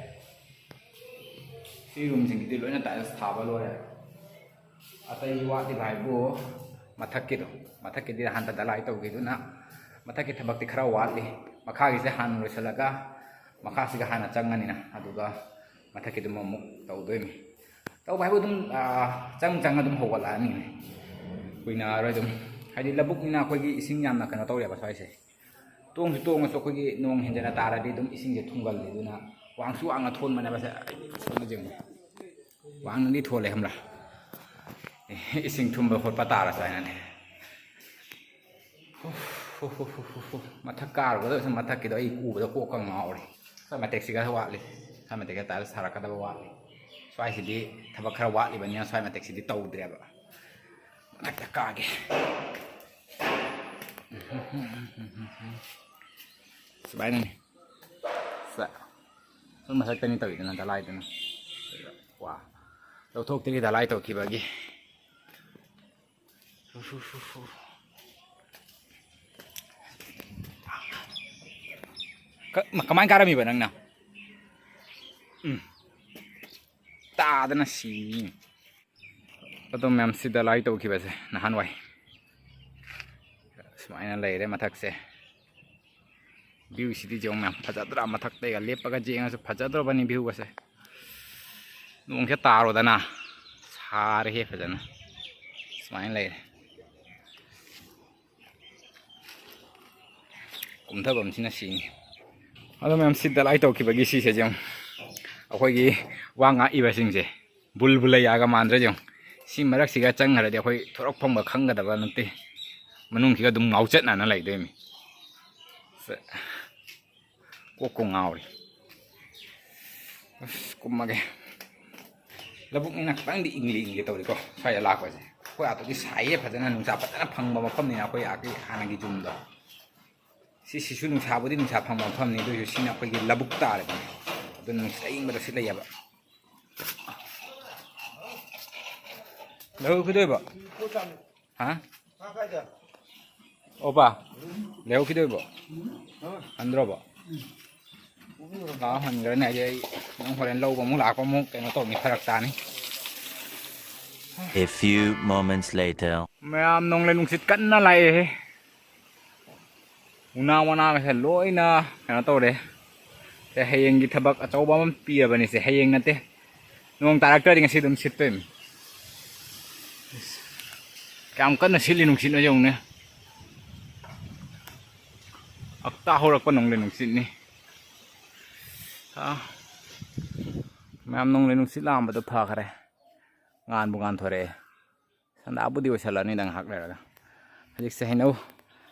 ꯁꯤ room ꯁꯤꯡꯁꯤꯗꯤ ꯂꯣꯏꯅ tiles ꯊꯥꯕ ꯂꯣꯏꯔꯦ꯫ ꯑꯇꯩ ꯋꯥꯠꯂꯤꯕ ꯍꯥꯏꯕꯨ ꯃꯊꯛꯀꯤꯗꯣ, ꯃꯊꯛꯀꯤꯗꯤ ꯍꯥꯟꯅ ꯗꯂꯥꯏ ꯇꯧꯈꯤꯗꯨꯅ ꯃꯊꯛꯀꯤ ꯊꯕꯛꯇꯤ ꯈꯔ ꯋꯥꯠꯂꯤ꯫ ꯃꯈꯥꯒꯤꯁꯦ ꯍꯥꯟꯅ ꯂꯣꯏꯁꯤꯜꯂꯒ ꯃꯈꯥꯁꯤꯒ ꯍꯥꯟꯅ ꯆꯪꯉꯅꯤꯅ, ꯑꯗꯨꯒ ꯃꯊꯛꯀꯤꯗꯨꯃ ꯑꯃꯨꯛ ꯇꯧꯗꯣꯏꯅꯤ꯫ ꯇꯧꯕ ꯍꯥꯏꯕꯨ ꯑꯗꯨꯝ, ꯑꯥ, ꯆꯪ ꯆꯪ ꯑꯗꯨꯝ ꯍꯧꯒꯠꯂꯛꯑꯅꯤ꯫ ꯀꯨꯏꯅꯔꯣꯏ ꯑꯗꯨꯝ꯫ ꯍꯥꯏꯗꯤ ꯂꯧꯕꯨꯛꯅꯤꯅ ꯑꯩꯈꯣꯏꯒꯤ ꯏꯁꯤꯡ ꯌꯥꯝꯅ ꯀꯩꯅꯣ ꯇꯧꯔꯦꯕ ꯁ꯭ꯋꯥꯏꯁꯦ꯫ ꯇꯣꯡꯁꯨ ꯇꯣꯡꯉꯁꯨ ꯑꯩꯈꯣꯏꯒꯤ ꯅꯣꯡ ꯍꯦꯟꯖꯟꯅ ꯇꯥꯔꯗꯤ ꯑꯗꯨꯝ ꯏꯁꯤꯡꯁꯦ ꯊꯨꯝꯒꯜꯂꯤ꯫ ꯑꯗꯨꯅ ꯋꯥꯡꯁꯨ ꯋꯥꯡꯅ ꯊꯣꯟꯕꯅꯦꯕ ꯁꯦ꯫ ꯁꯣꯝꯗ ꯌꯦꯡꯉꯨ꯫ ꯋꯥꯡꯅꯗꯤ ꯊꯣꯜꯂꯦ ꯈꯪꯕ꯭ꯔꯥ? ꯏꯁꯤꯡ ꯊꯨꯝꯕ ꯈꯣꯠꯄ ꯇꯥꯔꯁꯨ ꯍꯥꯏꯅꯅꯦ꯫ ꯃꯊꯛ ꯀꯥꯔꯨꯒꯗꯕꯁꯨ ꯃꯊꯛꯀꯤꯗꯣ ꯑꯩ ꯎꯕꯗ ꯀꯣꯛꯀ ꯉꯥꯎꯔꯦ꯫ ꯁ꯭ꯋꯥꯏ ꯃꯇꯦꯛꯁꯤꯒ ꯋꯥꯠꯂꯤ꯫ ꯁ꯭ꯋꯥꯏ ꯃꯇꯦꯛꯁꯤꯒ ꯇꯥꯏꯜ ꯁꯥꯔꯛꯀꯗꯕ ꯋꯥꯠꯂꯤ꯫ ꯁ꯭ꯋꯥꯏꯁꯤꯗꯤ ꯊꯕꯛ ꯈꯔ ꯋꯥꯠꯂꯤꯕꯅꯤꯅ ꯁ꯭ꯋꯥꯏ ꯃꯇꯦꯛꯁꯤꯗꯤ ꯇꯧꯗ꯭ꯔꯦꯕ꯫ ꯃꯊꯛꯇ ꯀꯥꯒꯦ꯫ ꯁꯨꯃꯥꯏꯅꯅꯤ꯫ ꯁꯦ꯫ ꯁꯨꯝ ꯃꯊꯛꯇꯅꯤ ꯇꯧꯔꯤꯗꯅ ꯗꯂꯥꯏꯗꯅ꯫ ꯋꯥ꯫ ꯂꯧꯊꯣꯛꯇ꯭ꯔꯤ ꯗꯂꯥꯏ ꯇꯧꯈꯤꯕꯒꯤ꯫ ꯀ-, ꯀꯃꯥꯏꯅ ꯀꯥꯔꯝꯃꯤꯕ ꯅꯪꯅ? ꯎꯝ꯫ ꯇꯥꯗꯅ ꯁꯤꯅꯤ꯫ ꯑꯗꯣ ꯃꯌꯥꯝ ꯁꯤꯗ ꯂꯥꯏ ꯇꯧꯈꯤꯕꯁꯦ ꯅꯍꯥꯟꯋꯥꯏ꯫ ꯁꯨꯃꯥꯏꯅ ꯂꯩꯔꯦ ꯃꯊꯛꯁꯦ꯫ View ꯁꯤꯗꯤ ꯌꯦꯡꯉꯨ ꯃꯌꯥꯝ, ꯐꯖꯗ꯭ꯔꯥ? ꯃꯊꯛꯇꯩꯒ ꯂꯦꯞꯄꯒ ꯌꯦꯡꯉꯁꯨ ꯐꯖꯗ꯭ꯔꯣꯕꯅꯤ view ꯒꯁꯦ꯫ ꯅꯣꯡꯁꯦ ꯇꯥꯔꯣꯗꯅ꯫ ꯁꯥꯔꯦꯍꯦ ꯐꯖꯅ꯫ ꯁꯨꯃꯥꯏꯅ ꯂꯩꯔꯦ꯫ ꯀꯨꯝꯊꯐꯝꯁꯤꯅ ꯁꯤꯅꯤ꯫ ꯑꯗꯣ ꯃꯌꯥꯝ ꯁꯤꯗ ꯂꯥꯏ ꯇꯧꯈꯤꯕꯒꯤ ꯁꯤꯁꯦ ꯌꯦꯡꯉꯨ꯫ ꯑꯩꯈꯣꯏꯒꯤ ꯋꯥ ꯉꯥꯛꯏꯕꯁꯤꯡꯁꯦ꯫ ꯕꯨꯜꯕꯨꯂꯩꯌꯥꯒ ꯃꯥꯟꯗ꯭ꯔꯥ ꯌꯦꯡꯉꯨ꯫ ꯁꯤ ꯃꯔꯛꯁꯤꯒ ꯆꯪꯈ꯭ꯔꯗꯤ ꯑꯩꯈꯣꯏ ꯊꯣꯔꯛꯐꯝꯒ ꯈꯪꯒꯗꯕ ꯅꯠꯇꯦ꯫ ꯃꯅꯨꯡꯁꯤꯒ ꯑꯗꯨꯝ ꯉꯥꯎꯆꯠꯅꯅ ꯂꯩꯗꯣꯏꯅꯤ꯫ ꯁꯦ꯫ ꯀꯣꯛꯄꯨ ꯉꯥꯎꯔꯦ꯫ ꯑꯁ, ꯀꯨꯝꯃꯒꯦ꯫ ꯂꯧꯕꯨꯛꯅꯤꯅ ꯈꯤꯇꯪꯗꯤ ꯏꯪꯂꯤ ꯏꯪꯂꯤ ꯇꯧꯔꯤꯀꯣ, ꯁ꯭ꯋꯥꯏꯗ ꯂꯥꯛꯄꯁꯦ꯫ ꯑꯩꯈꯣꯏ ꯑꯥꯗꯗꯤ ꯁꯥꯏꯌꯦ ꯐꯖꯅ, ꯅꯨꯡꯁꯥ ꯐꯖꯅ ꯐꯪꯕ ꯃꯐꯝꯅꯤꯅ ꯑꯩꯈꯣꯏ ꯑꯥꯒꯤ ꯍꯥꯟꯅꯒꯤ ꯌꯨꯝꯗꯣ꯫ ꯁꯤꯁꯤꯁꯨ ꯅꯨꯡꯁꯥꯕꯨꯗꯤ ꯅꯨꯡꯁꯥ ꯐꯪꯕ ꯃꯐꯝꯅꯤ, ꯑꯗꯨ ꯑꯣꯏꯔꯁꯨ ꯁꯤꯅ ꯑꯩꯈꯣꯏꯒꯤ ꯂꯧꯕꯨꯛ ꯇꯥꯔꯦꯗꯅ꯫ ꯑꯗꯨꯅ ꯅꯨꯡꯁꯤꯠ ꯑꯏꯪꯕꯗ ꯁꯤꯠꯂ ꯂꯩꯌꯦꯕ꯫ ꯂꯧ ꯀꯩꯗꯧꯕ? ꯍꯥ? ꯑꯣꯄꯥ, ꯂꯩꯍꯧꯈꯤꯗꯣꯏꯕꯣ? ꯍꯟꯗ꯭ꯔꯣꯕꯣ? ꯂꯥꯛꯑꯣ, ꯍꯟꯈ꯭ꯔꯅꯤ ꯍꯥꯏꯗꯤ ꯑꯩ ꯅꯪ ꯍꯣꯔꯦꯟ ꯂꯧꯕ ꯑꯃꯨꯛ ꯂꯥꯛꯄ ꯑꯃꯨꯛ ꯀꯩꯅꯣ ꯇꯧꯅꯤ, ꯐꯔꯛ ꯇꯥꯅꯤ꯫ A few moments later. ꯃꯌꯥꯝ ꯅꯣꯡꯂꯩ ꯅꯨꯡꯁꯤꯠ ꯀꯟꯅ ꯂꯥꯛꯑꯦꯍꯦ꯫ ꯎꯅꯥ ꯋꯥꯅꯥꯒꯁꯦ ꯂꯣꯏꯅ ꯀꯩꯅꯣ ꯇꯧꯔꯦ꯫ ꯁꯦ, ꯍꯌꯦꯡꯒꯤ ꯊꯕꯛ ꯑꯆꯧꯕ ꯑꯃ ꯄꯤꯔꯕꯅꯤꯁꯦ꯫ ꯍꯌꯦꯡ ꯅꯠꯇꯦ, ꯅꯣꯡ ꯇꯥꯔꯛꯇ꯭ꯔꯗꯤ ꯉꯁꯤ ꯑꯗꯨꯝ ꯁꯤꯠꯇꯣꯏꯅꯤ꯫ ꯀꯌꯥꯝ ꯀꯟꯅ ꯁꯤꯠꯂꯤ ꯅꯨꯡꯁꯤꯠꯅꯣ ꯌꯦꯡꯉꯨꯅꯦ꯫ ꯑꯛꯇ ꯍꯧꯔꯛꯄ ꯅꯣꯡꯂꯩ ꯅꯨꯡꯁꯤꯠꯅꯤ꯫ ꯑꯥ, ꯃꯌꯥꯝ ꯅꯣꯡꯂꯩ ꯅꯨꯡꯁꯤꯠ ꯂꯥꯛꯑꯝꯕꯗꯣ ꯐꯈ꯭ꯔꯦ꯫ ꯉꯥꯟꯕꯨ ꯉꯥꯟꯊꯣꯔꯛꯑꯦ꯫ ꯁꯟꯗꯥꯕꯨꯗꯤ ꯑꯣꯏꯁꯜꯂꯅꯤꯗ ꯉꯥꯏꯍꯥꯛ ꯂꯩꯔꯒ꯫ ꯍꯧꯖꯤꯛꯁꯦ ꯍꯩꯅꯧ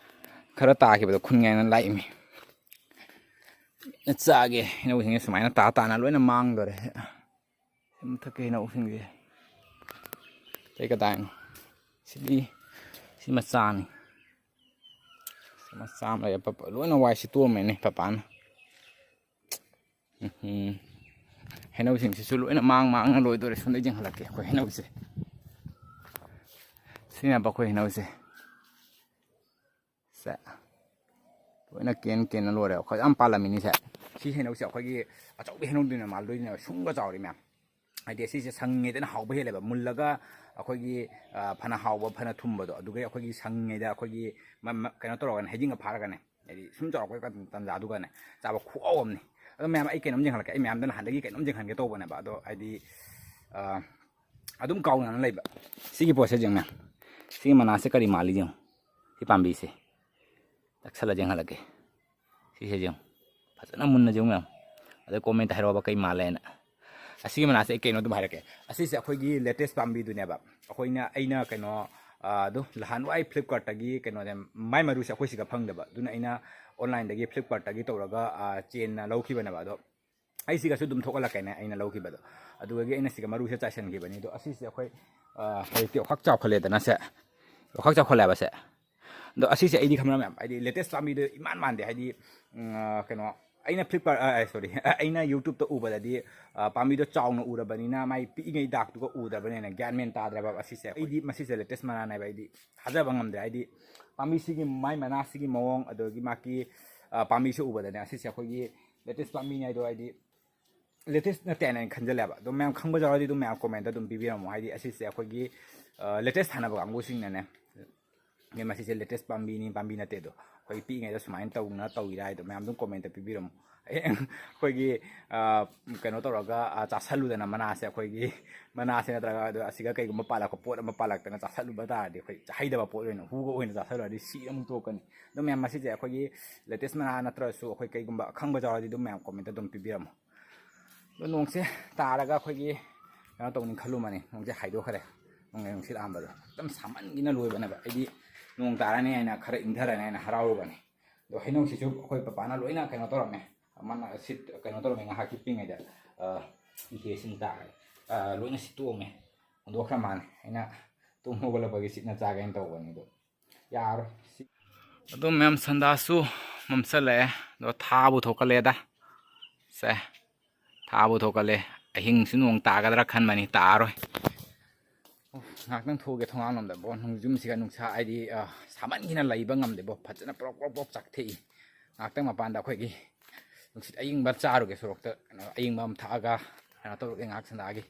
ꯈꯔ ꯇꯥꯈꯤꯕꯗꯣ ꯈꯨꯟꯒꯦꯅ ꯂꯥꯛꯏꯃꯤ꯫ ꯆꯥꯒꯦ꯫ ꯍꯩꯅꯧꯁꯤꯡꯁꯦ ꯁꯨꯃꯥꯏꯅ ꯇꯥ ꯇꯥꯅ ꯂꯣꯏꯅ ꯃꯥꯡꯗꯣꯔꯦ꯫ ꯁꯤ ꯃꯊꯛꯀꯤ ꯍꯩꯅꯧꯁꯤꯡꯁꯦ꯫ ꯀꯩ ꯀꯗꯥꯏꯅꯣ? ꯁꯤꯗꯤ, ꯁꯤ ꯃꯆꯥꯅꯤ꯫ ꯁꯤ ꯃꯆꯥ ꯑꯃ ꯂꯩꯔꯦ꯫ ꯄꯄꯥ ꯂꯣꯏꯅ ꯋꯥꯏ ꯁꯤꯠꯇꯣꯛꯑꯝꯃꯦꯅꯦ ꯄꯄꯥꯅ꯫ ꯎꯝ꯫ ꯍꯩꯅꯧꯁꯤꯡꯁꯤꯁꯨ ꯂꯣꯏꯅ ꯃꯥꯡ ꯃꯥꯡꯅ ꯂꯣꯏꯗꯣꯔꯦ꯫ ꯁꯣꯝꯗ ꯌꯦꯡꯍꯜꯂꯛꯀꯦ ꯑꯩꯈꯣꯏ ꯍꯩꯅꯧꯁꯦ꯫ ꯁꯤꯅꯦꯕ ꯑꯩꯈꯣꯏ ꯍꯩꯅꯧꯁꯦ꯫ ꯁꯦ꯫ ꯂꯣꯏꯅ ꯀꯦꯟ ꯀꯦꯟꯅ ꯂꯣꯏꯔꯦ꯫ ꯑꯩꯈꯣꯏ ꯌꯥꯝ ꯄꯥꯜꯂꯝꯃꯤꯅꯤ ꯁꯦ꯫ ꯁꯤ ꯍꯩꯅꯧꯁꯦ ꯑꯩꯈꯣꯏꯒꯤ ꯑꯆꯧꯕ ꯍꯩꯅꯧꯗꯨꯅ ꯃꯥꯜꯂꯣꯏꯅꯦꯕ꯫ ꯁꯨꯡꯒ ꯆꯥꯎꯔꯤ ꯃꯌꯥꯝ꯫ ꯍꯥꯏꯗꯤ ꯁꯤꯁꯦ ꯁꯪꯉꯤꯉꯩꯗꯅ ꯍꯥꯎꯕ ꯍꯦꯜꯂꯦꯕ꯫ ꯃꯨꯜꯂꯒ ꯑꯩꯈꯣꯏꯒꯤ, ꯑ, ꯐꯅ ꯍꯥꯎꯕ, ꯐꯅ ꯊꯨꯝꯕꯗꯣ, ꯑꯗꯨꯒ ꯑꯩꯈꯣꯏꯒꯤ ꯁꯪꯉꯤꯉꯩꯗ ꯑꯩꯈꯣꯏꯒꯤ ꯃ-, ꯃ-, ꯀꯩꯅꯣ ꯇꯧꯔꯒꯅꯦ, ꯍꯩꯖꯤꯡꯒ ꯐꯥꯔꯒꯅꯦ, ꯍꯥꯏꯗꯤ ꯁꯨꯝ ꯆꯥꯎꯔꯛꯄꯩ ꯀꯟ-, ꯇꯟꯖꯥꯗꯨꯒꯅꯦ, ꯆꯥꯕ ꯈꯨꯍꯥꯎ ꯑꯃꯅꯤ꯫ ꯑꯗꯣ ꯃꯌꯥꯝ, ꯑꯩ ꯀꯩꯅꯣꯝ ꯌꯦꯡꯍꯜꯂꯛꯀꯦ꯫ ꯑꯩ ꯃꯌꯥꯝꯗ ꯅꯍꯥꯟꯗꯒꯤ ꯀꯩꯅꯣꯝ ꯌꯦꯡꯍꯟꯒꯦ ꯇꯧꯕꯅꯦꯕ꯫ ꯑꯗꯣ ꯍꯥꯏꯗꯤ, ꯑ, ꯑꯗꯨꯝ ꯀꯥꯎꯅꯅ ꯂꯩꯕ꯫ ꯁꯤꯒꯤ ꯄꯣꯠꯁꯦ ꯌꯦꯡꯉꯨꯅꯦ꯫ ꯁꯤꯒꯤ ꯃꯅꯥꯁꯦ ꯀꯔꯤ ꯃꯥꯜꯂꯤ ꯌꯦꯡꯉꯨ꯫ ꯁꯤ ꯄꯥꯝꯕꯤꯁꯦ꯫ ꯅꯛꯁꯜꯂ ꯌꯦꯡꯍꯜꯂꯛꯀꯦ꯫ ꯁꯤꯁꯦ ꯌꯦꯡꯉꯨ꯫ ꯐꯖꯅ ꯃꯨꯟꯅ ꯌꯦꯡꯉꯨ ꯃꯌꯥꯝ꯫ ꯑꯗꯩ comment ꯍꯥꯏꯔꯛꯑꯣꯕ ꯀꯩ ꯃꯥꯜꯂꯦꯅ꯫ ꯑꯁꯤꯒꯤ ꯃꯅꯥꯁꯦ ꯑꯩ ꯀꯩꯅꯣ ꯑꯗꯨꯝ ꯍꯥꯏꯔꯛꯀꯦ꯫ ꯑꯁꯤꯁꯦ ꯑꯩꯈꯣꯏꯒꯤ latest ꯄꯥꯝꯕꯤꯗꯨꯅꯦꯕ꯫ ꯑꯩꯈꯣꯏꯅ, ꯑꯩꯅ ꯀꯩꯅꯣ, ꯑ, ꯑꯗꯨ ꯅꯍꯥꯟꯋꯥꯏ Flipkartꯇꯒꯤ ꯀꯩꯅꯣꯅꯦ, ꯃꯥꯏ ꯃꯔꯨꯁꯦ ꯑꯩꯈꯣꯏ ꯁꯤꯒ ꯐꯪꯗꯕ꯫ ꯑꯗꯨꯅ ꯑꯩꯅ onlineꯗꯒꯤ Flipkartꯇꯒꯤ ꯇꯧꯔꯒ, ꯑ, ꯆꯦꯟꯅ ꯂꯧꯈꯤꯕꯅꯦꯕ꯫ ꯑꯗꯣ ꯑꯩ ꯁꯤꯒꯁꯨ ꯑꯗꯨꯝ ꯊꯣꯛꯍꯜꯂꯛꯀꯦꯅꯦ ꯑꯩꯅ ꯂꯧꯈꯤꯕꯗꯣ꯫ ꯑꯗꯨꯗꯒꯤ ꯑꯩꯅ ꯁꯤꯒ ꯃꯔꯨꯁꯦ ꯆꯥꯏꯁꯟꯈꯤꯕꯅꯤ꯫ ꯑꯗꯣ ꯑꯁꯤꯁꯦ ꯑꯩꯈꯣꯏ, ꯑ, ꯍꯧꯖꯤꯛꯇꯤ ꯑꯣꯛꯈꯥꯛ ꯆꯥꯎꯈꯠꯂꯦꯗꯅ ꯁꯦ꯫ ꯑꯣꯛꯈꯥꯛ ꯆꯥꯎꯈꯠꯂꯦꯕ ꯁꯦ꯫ ꯑꯗꯣ ꯑꯁꯤꯁꯦ ꯑꯩꯗꯤ ꯈꯪꯕ꯭ꯔꯥ ꯃꯌꯥꯝ, ꯍꯥꯏꯗꯤ latest ꯄꯥꯝꯕꯤꯗꯣ ꯏꯃꯥꯟ ꯃꯥꯟꯗꯦ꯫ ꯍꯥꯏꯗꯤ, ꯎꯝ, ꯑ, ꯀꯩꯅꯣ, ꯑꯩꯅ Flipkart, ꯑ, ꯑ, sorry, ꯑꯩꯅ YouTubeꯇ ꯎꯕꯗꯗꯤ, ꯑ, ꯄꯥꯝꯕꯤꯗꯣ ꯆꯥꯎꯅ ꯎꯔꯕꯅꯤꯅ ꯃꯥꯏ ꯄꯤꯛꯏꯉꯩ ꯗꯥꯛꯇꯨꯒ ꯎꯗ꯭ꯔꯕꯅꯤꯅ ꯒ꯭ꯌꯥꯟ ꯃꯦꯟ ꯇꯥꯗ꯭ꯔꯦꯕ꯫ ꯑꯁꯤꯁꯦ ꯑꯩꯗꯤ ꯃꯁꯤꯁꯦ latest ꯃꯅꯥꯅꯦꯕ꯫ ꯑꯩꯗꯤ ꯊꯥꯖꯕ ꯉꯝꯗ꯭ꯔꯦ꯫ ꯍꯥꯏꯗꯤ ꯄꯥꯝꯕꯤꯁꯤꯒꯤ ꯃꯥꯏ ꯃꯅꯥꯁꯤꯒꯤ ꯃꯑꯣꯡ, ꯑꯗꯒꯤ ꯃꯥꯒꯤ, ꯑ, ꯄꯥꯝꯕꯤꯁꯦ ꯎꯕꯗꯅꯦ ꯑꯁꯤꯁꯦ ꯑꯩꯈꯣꯏꯒꯤ latest ꯄꯥꯝꯕꯤꯅꯦ ꯍꯥꯏꯗꯣ ꯍꯥꯏꯗꯤ latest ꯅꯠꯇꯦꯅ ꯑꯩꯅ ꯈꯟꯖꯜꯂꯦꯕ꯫ ꯑꯗꯨꯝ ꯃꯌꯥꯝ ꯈꯪꯕ ꯌꯥꯎꯔꯗꯤ ꯑꯗꯨꯝ ꯃꯌꯥꯝ commentꯇ ꯑꯗꯨꯝ ꯄꯤꯕꯤꯔꯝꯃꯣ꯫ ꯍꯥꯏꯗꯤ ꯑꯁꯤꯁꯦ ꯑꯩꯈꯣꯏꯒꯤ, ꯑ, latest ꯊꯥꯅꯕ ꯀꯥꯡꯕꯨꯁꯤꯡꯅꯅꯦ, ꯑꯦ, ꯃꯁꯤꯁꯦ latest ꯄꯥꯝꯕꯤꯅꯤ, ꯄꯥꯝꯕꯤ ꯅꯠꯇꯦ ꯑꯗꯣ, ꯑꯩꯈꯣꯏ ꯄꯤꯛꯏꯉꯩꯗ ꯁꯨꯃꯥꯏꯅ ꯇꯧꯅ ꯇꯧꯏꯔꯥ ꯍꯥꯏꯗꯣ ꯃꯌꯥꯝ ꯑꯗꯨꯝ commentꯇ ꯄꯤꯕꯤꯔꯝꯃꯣ꯫ ꯑꯩꯈꯣꯏꯒꯤ ꯀꯩꯅꯣ ꯇꯧꯔꯒ ꯆꯥꯁꯜꯂꯨꯗꯅ ꯃꯅꯥꯁꯦ, ꯑꯩꯈꯣꯏꯒꯤ ꯃꯅꯥꯁꯦ ꯅꯠꯇ꯭ꯔꯒ ꯑꯗꯣ ꯑꯁꯤꯒ ꯀꯩꯒꯨꯝꯕ ꯄꯥꯜꯂꯛꯄ ꯄꯣꯠ ꯑꯃ ꯄꯥꯜꯂꯛꯇꯅ ꯆꯥꯁꯜꯂꯨꯕ ꯇꯥꯔꯗꯤ ꯑꯩꯈꯣꯏ ꯍꯩꯗꯕ ꯄꯣꯠ ꯑꯣꯏꯅ, ꯍꯨꯒ ꯑꯣꯏꯅ ꯆꯥꯁꯜꯂꯨꯔꯗꯤ ꯁꯤ ꯑꯃꯨꯛ ꯇꯣꯛꯀꯅꯤ꯫ ꯑꯗꯣ ꯃꯌꯥꯝ, ꯃꯁꯤꯁꯦ ꯑꯩꯈꯣꯏꯒꯤ latest ꯃꯅꯥ ꯅꯠꯇ꯭ꯔꯁꯨ ꯑꯩꯈꯣꯏ ꯀꯩꯒꯨꯝꯕ ꯑꯈꯪꯕ ꯌꯥꯎꯔꯗꯤ ꯑꯗꯨꯝ ꯃꯌꯥꯝ comment ꯑꯗꯨꯝ ꯄꯤꯕꯤꯔꯝꯃꯣ꯫ ꯑꯗꯣ ꯅꯣꯡꯁꯦ ꯇꯥꯔꯒ ꯑꯩꯈꯣꯏꯒꯤ ꯀꯩꯅꯣ ꯇꯧꯅꯤ ꯈꯜꯂꯨꯕꯅꯤ, ꯅꯣꯡꯁꯦ ꯍꯥꯏꯗꯣꯛꯈ꯭ꯔꯦ꯫ ꯅꯣꯡꯂꯩ ꯅꯨꯡꯁꯤꯠ ꯂꯥꯛꯑꯝꯕꯗꯣ ꯌꯥꯝ ꯁꯥꯃꯟꯒꯤꯅ ꯂꯣꯏꯕꯅꯦꯕ꯫ ꯑꯩꯗꯤ ꯅꯣꯡ ꯇꯥꯔꯅꯤ ꯍꯥꯏꯅ, ꯈꯔ ꯏꯪꯊꯔꯅꯤ ꯍꯥꯏꯅ ꯍꯔꯥꯎꯔꯨꯕꯅꯤ꯫ ꯑꯗꯣ ꯍꯩꯅꯧꯁꯤꯁꯨ ꯑꯩꯈꯣꯏ ꯄꯄꯥꯅ ꯂꯣꯏꯅ ꯀꯩꯅꯣ ꯇꯧꯔꯝꯃꯦ꯫ ꯃꯥꯅ ꯁꯤꯠ ꯀꯩꯅꯣ ꯇꯧꯔꯝꯃꯦ, ꯉꯥꯏꯍꯥꯛ ꯍꯤꯞꯄꯤꯉꯩꯗ ꯏꯟꯊꯦ ꯏꯁꯤꯡ ꯇꯥꯔꯦ꯫ ꯂꯣꯏꯅ ꯁꯤꯠꯇꯣꯛꯑꯝꯃꯦ꯫ ꯍꯨꯟꯗꯣꯛꯈ꯭ꯔ ꯃꯥꯜꯂꯦ꯫ ꯑꯩꯅ ꯇꯨꯝ ꯍꯧꯒꯠꯂꯛꯄꯒꯤ ꯁꯤꯠꯅ ꯆꯥꯒꯦꯅ ꯇꯧꯕꯅꯤ, ꯑꯗꯣ ꯌꯥꯔꯣꯏ꯫ ꯑꯗꯣ ꯃꯌꯥꯝ, ꯁꯟꯗꯥꯁꯨ ꯃꯝꯁꯜꯂꯛꯑꯦ꯫ ꯑꯗꯣ ꯊꯥꯕꯨ ꯊꯣꯛꯀꯠꯂꯦꯗ꯫ ꯁꯦ, ꯊꯥꯕꯨ ꯊꯣꯛꯀꯠꯂꯦ꯫ ꯑꯍꯤꯡꯁꯨ ꯅꯣꯡ ꯇꯥꯒꯗ꯭ꯔꯥ ꯈꯟꯕꯅꯤ, ꯇꯥꯔꯣꯏ꯫ ꯉꯥꯏꯍꯥꯛꯇꯪ ꯊꯣꯛꯑꯒꯦ ꯊꯣꯡꯒꯥꯟꯂꯣꯝꯗ꯫ ꯕꯣ, ꯅꯨꯡ-, ꯌꯨꯝꯁꯤꯒ ꯅꯨꯡꯁꯥ, ꯍꯥꯏꯗꯤ, ꯑ, ꯁꯥꯃꯟꯒꯤꯅ ꯂꯩꯕ ꯉꯝꯗꯦ, ꯕꯣ꯫ ꯐꯖꯅ ꯄ꯭ꯔꯣꯛ ꯄ꯭ꯔꯣꯛ ꯄ꯭ꯔꯣꯛ ꯆꯥꯛꯊꯦꯛꯏ꯫ ꯉꯥꯏꯍꯥꯛꯇꯪ ꯃꯄꯥꯟꯗ ꯑꯩꯈꯣꯏꯒꯤ ꯅꯨꯡꯁꯤꯠ ꯑꯏꯪꯕ ꯆꯥꯔꯨꯒꯦ, ꯁꯣꯔꯣꯛꯇ ꯀꯩꯅꯣ ꯑꯏꯪꯕ ꯑꯃ ꯊꯛꯑꯒ ꯀꯩꯅꯣ ꯇꯧꯔꯨꯒꯦ ꯉꯥꯏꯍꯥꯛ ꯁꯟꯗꯥꯒꯤ꯫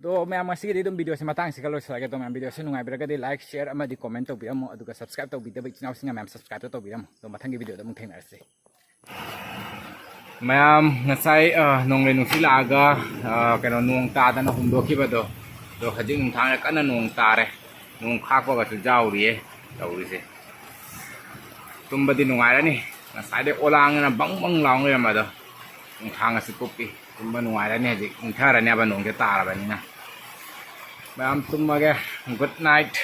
ꯑꯗꯣ ꯃꯌꯥꯝ, ꯉꯁꯤꯒꯤꯗꯤ ꯑꯗꯨꯝ videoꯁꯦ ꯃꯇꯥꯡꯁꯤꯒ ꯂꯣꯏꯁꯤꯜꯂꯒꯦ꯫ ꯑꯗꯣ ꯃꯌꯥꯝ, videoꯁꯦ ꯅꯨꯡꯉꯥꯏꯕꯤꯔꯒꯗꯤ like, share ꯑꯃꯗꯤ comment ꯇꯧꯕꯤꯔꯝꯃꯣ꯫ ꯑꯗꯨꯒ subscribe ꯇꯧꯕꯤꯗꯕ ꯏꯆꯤꯟ ꯏꯅꯥꯎꯁꯤꯡꯅ ꯃꯌꯥꯝ subscribeꯇ ꯇꯧꯕꯤꯔꯝꯃꯣ꯫ ꯑꯗꯣ ꯃꯊꯪꯒꯤ videoꯗ ꯑꯃꯨꯛ ꯊꯦꯡꯅꯔꯁꯤ꯫ ꯃꯌꯥꯝ, ꯉꯁꯥꯏ, ꯑ, ꯅꯣꯡꯂꯩ ꯅꯨꯡꯁꯤꯠ ꯂꯥꯛꯑꯒ, ꯑ, ꯀꯩꯅꯣ, ꯅꯣꯡ ꯇꯥꯗꯅ ꯍꯨꯝꯗꯣꯛꯈꯤꯕꯗꯣ, ꯑꯗꯣ ꯍꯧꯖꯤꯛ ꯅꯨꯡꯗꯥꯡꯗ ꯀꯟꯅ ꯅꯣꯡ ꯇꯥꯔꯦ꯫ ꯅꯣꯡ ꯈꯥꯛꯄꯒꯁꯨ ꯌꯥꯎꯔꯤꯌꯦ ꯇꯧꯔꯤꯁꯦ꯫ ꯇꯨꯝꯕꯗꯤ ꯅꯨꯡꯉꯥꯏꯔꯅꯤ꯫ ꯉꯁꯥꯏꯗꯩ ꯑꯣꯂꯥꯡꯗꯅ ꯕꯪ ꯕꯪ ꯂꯥꯎ ꯂꯩꯔꯝꯕꯗꯣ, ꯅꯨꯡꯁꯥ ꯉꯁꯤ ꯀꯨꯞꯄꯤ꯫ ꯇꯨꯝꯕ ꯅꯨꯡꯉꯥꯏꯔꯅꯤ ꯍꯧꯖꯤꯛ, ꯏꯪꯊꯔꯅꯦꯕ ꯅꯣꯡꯁꯦ ꯇꯥꯔꯕꯅꯤꯅ꯫ ꯃꯌꯥꯝ ꯇꯨꯝꯃꯒꯦ, good night꯫